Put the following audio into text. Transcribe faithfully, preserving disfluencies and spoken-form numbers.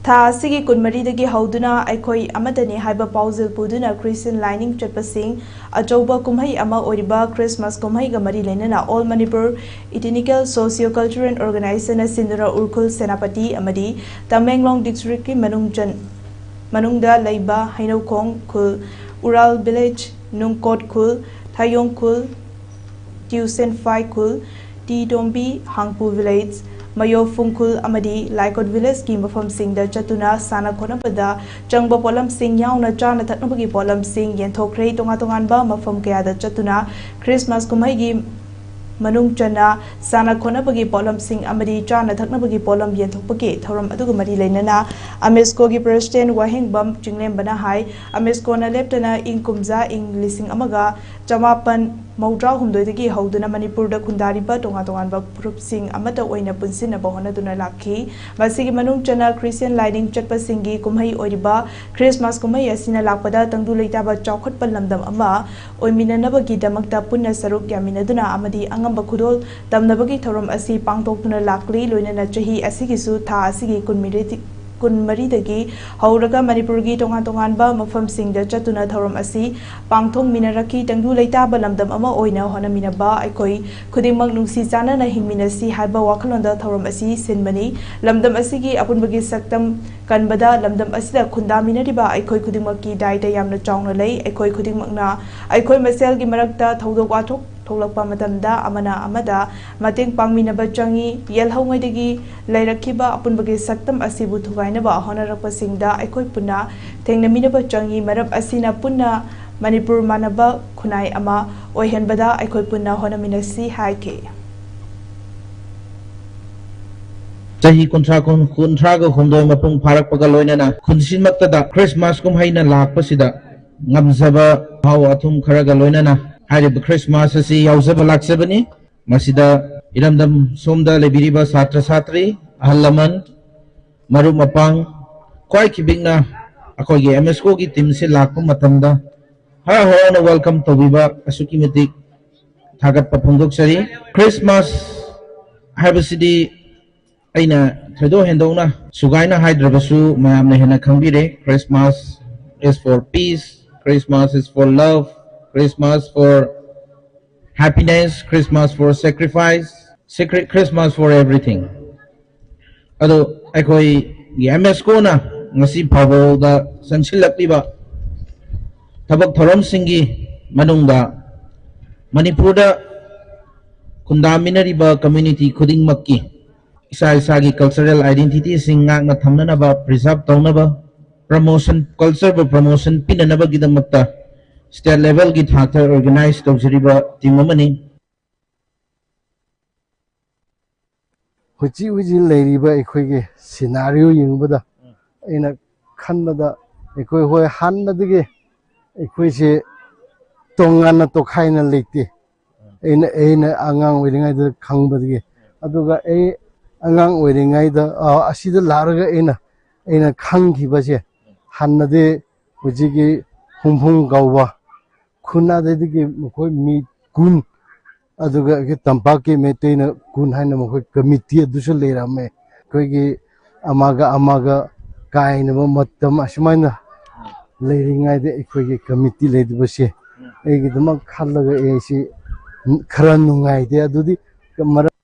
ꯊꯥ ꯑꯁꯤꯒꯤ ꯀꯨꯟꯃꯔꯤꯗꯒꯤ ꯍꯧꯗꯨꯅ ꯑꯩꯈꯣꯏ ꯑꯃꯠꯇꯅꯤ ꯍꯥꯏꯕ ꯄꯥꯎꯖꯦꯜ ꯄꯨꯗꯨꯅ ꯈ꯭ꯔꯤꯁꯇꯤꯌꯟ ꯂꯥꯏꯅꯤꯡ ꯆꯠꯄꯁꯤꯡ ꯑꯆꯧꯕ ꯀꯨꯝꯍꯩ ꯑꯃ ꯑꯣꯏꯔꯤꯕ ꯈ꯭ꯔꯤꯁꯃꯥꯁ ꯀꯨꯝꯍꯩꯒ ꯃꯔꯤ ꯂꯩꯅꯅ All Manipur Ethnical Socio Cultural Organization ꯅ ꯁꯤꯟꯗꯨꯅ ꯎꯔꯈꯨꯜ ꯁꯦꯅꯥꯄꯇꯤ ꯑꯃꯗꯤ ꯇꯃꯦꯡꯂꯣꯡ ꯗꯤꯁꯇ꯭ꯔꯤꯛꯀꯤ ꯃꯅꯨꯡ ꯆꯟ ꯃꯅꯨꯡꯗ ꯂꯩꯕ ꯍꯩꯅꯧꯈꯣꯡ ꯈꯨꯜ, ꯎꯔꯥꯜ ꯚꯤꯂꯦꯖ, ꯅꯨꯡꯀꯣꯠ ꯈꯨꯜ, ꯊꯥꯌꯣꯡ ꯈꯨꯜ, ꯇ꯭ꯌꯨꯁꯦꯟꯐꯥꯏ ꯈꯨꯜ, ꯇꯤ ꯇꯣꯝꯕꯤ, ꯍꯥꯡꯄꯨ ꯚꯤꯂꯦꯖ, ꯃꯌꯣꯐꯨꯡ ꯈꯨꯜ ꯑꯃꯗꯤ ꯂꯥꯏꯀꯣꯠ ꯚꯤꯂꯦꯖꯀꯤ ꯃꯐꯝꯁꯤꯡꯗ ꯆꯠꯇꯨꯅ ꯁꯥꯟꯅ ꯈꯣꯠꯅꯕꯗ ꯆꯪꯕ ꯄꯣꯠꯂꯝꯁꯤꯡ ꯌꯥꯎꯅ ꯆꯥꯅ ꯊꯛꯅꯕꯒꯤ ꯄꯣꯠꯂꯝꯁꯤꯡ ꯌꯦꯟꯊꯣꯛꯈ꯭ꯔꯦ꯫ ꯇꯣꯉꯥꯟ ꯇꯣꯉꯥꯟꯕ ꯃꯐꯝ ꯀꯌꯥꯗ ꯆꯠꯇꯨꯅ ꯈ꯭ꯔꯤꯁꯃꯥꯁ ꯀꯨꯝꯍꯩꯒꯤ ꯃꯅꯨꯡ ꯆꯟꯅ ꯁꯥꯟꯅ ꯈꯣꯠꯅꯕꯒꯤ ꯄꯣꯠꯂꯝꯁꯤꯡ ꯑꯃꯗꯤ ꯆꯥꯅ ꯊꯛꯅꯕꯒꯤ ꯄꯣꯠꯂꯝ ꯌꯦꯟꯊꯣꯛꯄꯒꯤ ꯊꯧꯔꯝ ꯑꯗꯨꯒ ꯃꯔꯤ ꯂꯩꯅꯅ ꯑꯃꯦꯁꯀꯣꯒꯤ ꯄ꯭ꯔꯦꯁꯤꯗꯦꯟ ꯋꯥꯍꯦꯡꯕꯝ ꯆꯤꯡꯂꯦꯝꯕꯅ ꯍꯥꯏ, ꯑꯃꯦꯁꯀꯣꯅ ꯂꯦꯞꯇꯅ ꯏꯪ ꯀꯨꯝꯖꯥ ꯏꯪ ꯂꯤꯁꯤꯡ ꯑꯃꯒ ꯆꯃꯥꯄꯟ ꯃꯧꯗ꯭ꯔꯥ ꯍꯨꯝꯗꯣꯏꯗꯒꯤ ꯍꯧꯗꯨꯅ ꯃꯅꯤꯄꯨꯔꯗ ꯈꯨꯟꯗꯥꯔꯤꯕ ꯇꯣꯉꯥꯟ ꯇꯣꯉꯥꯟꯕ ꯐꯨꯔꯨꯞꯁꯤꯡ ꯑꯃꯠꯇ ꯑꯣꯏꯅ ꯄꯨꯟꯁꯤꯟꯅꯕ ꯍꯣꯠꯅꯗꯨꯅ ꯂꯥꯛꯈꯤ꯫ ꯃꯁꯤꯒꯤ ꯃꯅꯨꯡ ꯆꯟꯅ ꯈ꯭ꯔꯤꯁꯇꯤꯌꯟ ꯂꯥꯏꯅꯤꯡ ꯆꯠꯄꯁꯤꯡꯒꯤ ꯀꯨꯝꯍꯩ ꯑꯣꯏꯔꯤꯕ ꯈ꯭ꯔꯤꯁꯃꯥꯁ ꯀꯨꯝꯍꯩ ꯑꯁꯤꯅ ꯂꯥꯛꯄꯗ ꯇꯪꯗꯨ ꯂꯩꯇꯥꯕ ꯆꯥꯎꯈꯠꯄ ꯂꯝꯗꯝ ꯑꯃ ꯑꯣꯏꯃꯤꯟꯅꯅꯕꯒꯤꯗꯃꯛꯇ ꯄꯨꯟꯅ ꯁꯔꯨꯛ ꯌꯥꯃꯤꯟꯅꯗꯨꯅ ꯑꯃꯗꯤ ꯑꯉꯝꯕ ꯈꯨꯗꯣꯜ ꯇꯝꯅꯕꯒꯤ ꯊꯧꯔꯝ ꯑꯁꯤ ꯄꯥꯡꯊꯣꯛꯇꯨꯅ ꯂꯥꯛꯂꯤ꯫ ꯂꯣꯏꯅꯅ ꯆꯍꯤ ꯑꯁꯤꯒꯤꯁꯨ ꯊꯥ ꯑꯁꯤꯒꯤ ꯀꯨꯟꯃꯔꯤꯗꯤ-, ꯀꯨꯟꯃꯔꯤꯗꯒꯤ ꯍꯧꯔꯒ ꯃꯅꯤꯄꯨꯔꯒꯤ ꯇꯣꯉꯥꯟ ꯇꯣꯉꯥꯟꯕ ꯃꯐꯝꯁꯤꯡꯗ ꯆꯠꯇꯨꯅ ꯊꯧꯔꯝ ꯑꯁꯤ ꯄꯥꯡꯊꯣꯛꯃꯤꯟꯅꯔꯛꯈꯤ꯫ ꯇꯪꯗꯨ ꯂꯩꯇꯥꯕ ꯂꯝꯗꯝ ꯑꯃ ꯑꯣꯏꯅ ꯍꯣꯠꯅꯃꯤꯟꯅꯕ ꯑꯩꯈꯣꯏ ꯈꯨꯗꯤꯡꯃꯛ ꯅꯨꯡꯁꯤ ꯆꯥꯟꯅꯅ ꯍꯤꯡꯃꯤꯟꯅꯁꯤ ꯍꯥꯏꯕ ꯋꯥꯈꯜꯂꯣꯟꯗ ꯊꯧꯔꯝ ꯑꯁꯤ ꯁꯤꯟꯕꯅꯤ꯫ ꯂꯝꯗꯝ ꯑꯁꯤꯒꯤ ꯑꯄꯨꯟꯕꯒꯤ ꯁꯛꯇꯝ ꯀꯟꯕꯗ ꯂꯝꯗꯝ ꯑꯁꯤꯗ ꯈꯨꯟꯗꯥꯃꯤꯟꯅꯔꯤꯕ ꯑꯩꯈꯣꯏ ꯈꯨꯗꯤꯡꯃꯛꯀꯤ ꯗꯥꯏꯇ ꯌꯥꯝꯅ ꯆꯥꯎꯅ ꯂꯩ꯫ ꯑꯩꯈꯣꯏ ꯈꯨꯗꯤꯡꯃꯛꯅ ꯑꯩꯈꯣꯏ ꯃꯁꯦꯜꯒꯤ ꯃꯔꯛꯇ ꯊꯧꯗꯣꯛ ꯋꯥꯊꯣꯛ ꯊꯣꯛꯂꯛꯄ ꯃꯇꯝꯗ ꯑꯃꯅ ꯑꯃꯗ ꯃꯇꯦꯡ ꯄꯥꯡꯃꯤꯟꯅꯕ ꯆꯪꯏ꯫ ꯌꯦꯜꯍꯧꯉꯩꯗꯒꯤ ꯂꯩꯔꯛꯈꯤꯕ ꯑꯄꯨꯟꯕꯒꯤ ꯁꯛꯇꯝ ꯑꯁꯤꯕꯨ ꯊꯨꯒꯥꯏꯅꯕ ꯍꯣꯠꯅꯔꯛꯄꯁꯤꯡꯗ ꯑꯩꯈꯣꯏ ꯄꯨꯟꯅ ꯊꯦꯡꯅꯃꯤꯟꯅꯕ ꯆꯪꯏ꯫ ꯃꯔꯝ ꯑꯁꯤꯅ ꯄꯨꯟꯅ ꯃꯅꯤꯄꯨꯔ ꯃꯥꯟꯅꯕ ꯈꯨꯟꯅꯥꯏ ꯑꯃ ꯑꯣꯏꯍꯟꯕꯗ ꯑꯩꯈꯣꯏ ꯄꯨꯟꯅ ꯍꯣꯠꯅꯃꯤꯟꯅꯁꯤ ꯍꯥꯏꯈꯤ꯫ ꯆꯍꯤ ꯀꯨꯟꯊ꯭ꯔꯥ, ꯀꯨꯟ-, ꯀꯨꯟꯊ꯭ꯔꯥꯒ ꯍꯨꯝꯗꯣꯏ ꯃꯄꯨꯡ ꯐꯥꯔꯛꯄꯒ ꯂꯣꯏꯅꯅ ꯈꯨꯟꯁꯤꯃꯛꯇꯗ ꯈ꯭ꯔꯤꯁꯃꯥꯁ ꯀꯨꯝꯍꯩꯅ ꯂꯥꯛꯄꯁꯤꯗ ꯉꯝꯖꯕ ꯃꯍꯥꯎ ꯑꯊꯨꯝ ꯈꯔꯒ ꯂꯣꯏꯅꯅ ꯍꯥꯏꯔꯤꯕ ꯈ꯭ꯔꯤꯁꯃꯥꯁ ꯑꯁꯤ ꯌꯥꯎꯖꯕ ꯂꯥꯛꯆꯕꯅꯤ꯫ ꯃꯁꯤꯗ ꯏꯔꯝꯗꯝ ꯁꯣꯝꯗ ꯂꯩꯕꯤꯔꯤꯕ ꯁꯥꯇ꯭ꯔ ꯁꯥꯇ꯭ꯔꯤ, ꯑꯍꯜ ꯂꯃꯟ, ꯃꯔꯨꯞ ꯃꯄꯥꯡ, ꯈ꯭ꯋꯥꯏ ꯈꯤꯕꯤꯛꯅ ꯑꯩꯈꯣꯏꯒꯤ ꯑꯦꯝ ꯑꯦꯁ ꯀꯣꯒꯤ ꯇꯤꯝꯁꯤ ꯂꯥꯛꯄ ꯃꯇꯝꯗ ꯍꯔꯥꯎ ꯍꯔꯥꯎꯅ ꯋꯦꯜꯀꯝ ꯇꯧꯕꯤꯕ ꯑꯁꯨꯛꯀꯤ ꯃꯇꯤꯛ ꯊꯥꯒꯠꯄ ꯐꯣꯡꯗꯣꯛꯆꯔꯤ꯫ ꯈ꯭ꯔꯤꯁꯃꯥꯁ ꯍꯥꯏꯕꯁꯤꯗꯤ ꯑꯩꯅ ꯊꯣꯏꯗꯣꯛ ꯍꯦꯟꯗꯣꯛꯅ ꯁꯨꯒꯥꯏꯅ ꯍꯥꯏꯗ꯭ꯔꯕꯁꯨ ꯃꯌꯥꯝꯅ ꯍꯦꯟꯅ ꯈꯪꯕꯤꯔꯦ꯫ Christmas is for peace, Christmas is for love, Christmas for happiness, Christmas for sacrifice, secret Christmas for everything. ꯑꯗꯣ ꯑꯩꯈꯣꯏꯒꯤ ꯑꯦꯝ ꯑꯦꯁ ꯀꯣꯅ ꯉꯁꯤ ꯐꯥꯎꯕꯗ ꯆꯪꯁꯤꯜꯂꯛꯂꯤꯕ ꯊꯕꯛ ꯊꯧꯔꯝꯁꯤꯡꯒꯤ ꯃꯅꯨꯡꯗ ꯃꯅꯤꯄꯨꯔꯗ ꯈꯨꯟꯗꯥꯃꯤꯟꯅꯔꯤꯕ ꯀꯝꯃ꯭ꯌꯨꯅꯤꯇꯤ ꯈꯨꯗꯤꯡꯃꯛꯀꯤ ꯏꯁꯥ ꯏꯁꯥꯒꯤ ꯀꯜꯆꯔꯦꯜ ꯑꯥꯏꯗꯦꯟꯇꯤꯇꯤꯁꯤꯡ ꯉꯥꯛꯅ ꯊꯝꯅꯅꯕ, ꯄ꯭ꯔꯤꯖꯥꯔꯚ ꯇꯧꯅꯕ, ꯄ꯭ꯔꯃꯣꯁꯟ, ꯀꯜꯆꯔꯕꯨ ꯄ꯭ꯔꯃꯣꯁꯟ ꯄꯤꯅꯅꯕꯒꯤꯗꯃꯛꯇ ꯁ꯭ꯇꯦꯠ ꯂꯦꯚꯦꯜꯒꯤ ꯊꯥꯛꯇ ꯑꯣꯔꯒꯅꯥꯏꯖ ꯇꯧꯖꯔꯤꯕ ꯇꯤꯝ ꯑꯃꯅꯤ꯫ ꯍꯧꯖꯤꯛ ꯍꯧꯖꯤꯛ ꯂꯩꯔꯤꯕ ꯑꯩꯈꯣꯏꯒꯤ ꯁꯤꯅꯥꯔꯤꯑꯣ ꯌꯦꯡꯕꯗ ꯑꯩꯅ ꯈꯟꯕꯗ ꯑꯩꯈꯣꯏ, ꯍꯣꯏ, ꯍꯥꯟꯅꯗꯒꯤ ꯑꯩꯈꯣꯏꯁꯦ ꯇꯣꯉꯥꯟꯅ ꯇꯣꯈꯥꯏꯅ ꯂꯩꯇꯦ꯫ ꯑꯩꯅ, ꯑꯩꯅ ꯑꯉꯥꯡ ꯑꯣꯏꯔꯤꯉꯩꯗ ꯈꯪꯕꯗꯒꯤ, ꯑꯗꯨꯒ ꯑꯩ ꯑꯉꯥꯡ ꯑꯣꯏꯔꯤꯉꯩꯗ, ꯑ, ꯑꯁꯤꯗ ꯂꯥꯛꯂꯒ ꯑꯩꯅ, ꯑꯩꯅ ꯈꯪꯈꯤꯕꯁꯦ, ꯍꯥꯟꯅꯗꯤ ꯍꯧꯖꯤꯛꯀꯤ ꯍꯨꯝꯐꯨꯝ ꯀꯧꯕ ꯈꯨꯟ ꯑꯗꯨꯗꯒꯤ ꯃꯈꯣꯏ ꯃꯤ ꯀꯨꯟ, ꯑꯗꯨꯒ ꯑꯩꯈꯣꯏ ꯇꯝꯄꯥꯛꯀꯤ ꯃꯩꯇꯩꯅ ꯀꯨꯟ ꯍꯥꯏꯅ ꯃꯈꯣꯏ ꯀꯃꯤꯇꯤ ꯑꯗꯨꯁꯨ ꯂꯩꯔꯝꯃꯦ꯫ ꯑꯩꯈꯣꯏꯒꯤ ꯑꯃꯒ ꯑꯃꯒ ꯀꯥꯏꯅꯕ ꯃꯇꯝ ꯑꯁꯨꯃꯥꯏꯅ ꯂꯩꯔꯤꯉꯩꯗ ꯑꯩꯈꯣꯏꯒꯤ ꯀꯃꯤꯇꯤ ꯂꯩꯇꯕꯁꯦ ꯑꯩꯒꯤꯗꯃꯛ ꯈꯜꯂꯒ ꯑꯩꯁꯤ ꯈꯔ ꯅꯨꯡꯉꯥꯏꯇꯦ꯫ ꯑꯗꯨꯗꯤ ꯃꯔꯝ